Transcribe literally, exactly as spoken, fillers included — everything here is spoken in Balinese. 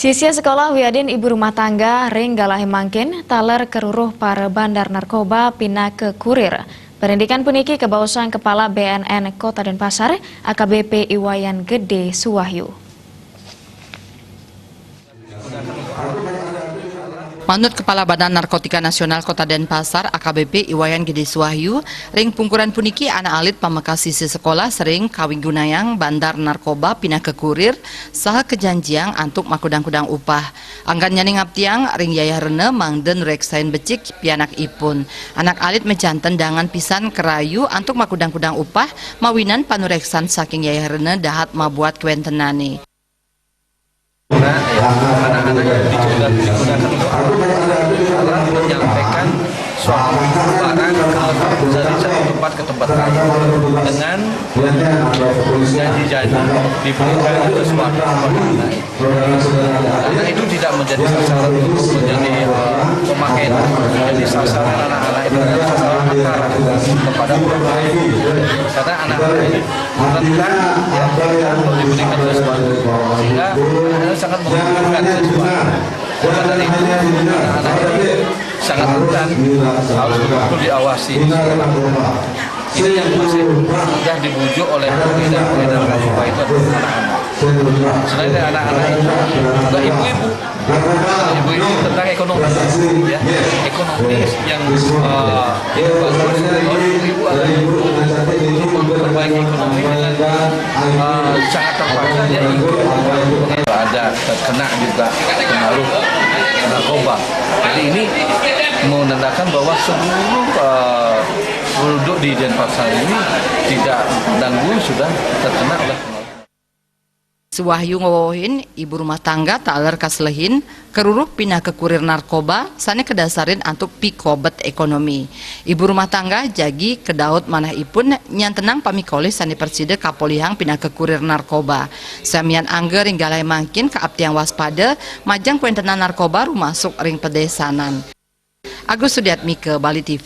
Sisia sekolah wiadin ibu rumah tangga ring galahe mangkin taler karuruh para bandar narkoba pinaka kurir. Parindikan puniki kabaosang Kepala B N N Kota Denpasar, A K B P Iwayan Gede Suwahyu. Manut Kepala Badan Narkotika Nasional Kota Denpasar, A K B P Iwayan Gede Suwahyu, ring pungkuran puniki anak alit pamekas sisia sekolah sering kawigunayang bandar narkoba pinaka kurir saha kajanjiang antuk makudang-kudang upah. Anggannyane ngaptiang ring yayah rena mangda nureksain becik pianakipun. Anak alit majanten dangan pisan karayu antuk makudang-kudang upah mawinan panureksan saking yayah rena dahat mabuat kawentenane. Nah, ya, anak-anak yang digunakan, digunakan untuk alat, alat menyampaikan suatu barang dari satu tempat ke tempat lain dengan janji-janji diberikan sesuatu kepada anak itu. Anak itu tidak menjadi sasaran untuk menjadi, eh, pemakai, menjadi sasaran anak-anak itu menjadi sasaran antara kepada orang lain. Karena anak-anak ini rentan, ya, rentan untuk diberikan sesuatu, sehingga anak-anak sangat membutuhkan sesuatu. Maka dari itu, anak-anak ini sangat rentan, harus betul-betul diawasi. Ini yang masih mudah dibujuk oleh peredaran-peredaran narkoba itu adalah anak-anak. Selain dari anak-anak itu, juga ibu-ibu. Ibu-ibu tentang ekonomi, ya, ekonomi yang, eh, yang bagus, ibu-ibu adalah untuk memperbaiki ekonomi dengan, eh, sangat terpaksa dia ikut ada terkena juga pengaruh narkoba. Jadi ini menandakan bahwa seluruh, eh, penduduk di Denpasar ini tidak pandang bulu sudah terkena oleh pengaruh. Suwahyu ngawewehin, ibu rumah tangga taler kaselehin karuruh pinaka kurir narkoba sane kadasarin antuk pikobet ekonomi. Ibu rumah tangga jagi kadaut manahipun nyantenang pamikolih sane prasida kapolihang pinaka kurir narkoba. Samian angga ring galahe mangkin kaaptiang waspada majeng kawentenan narkoba rumasuk ring padesanan. Agus Sudiatmika, Bali T V.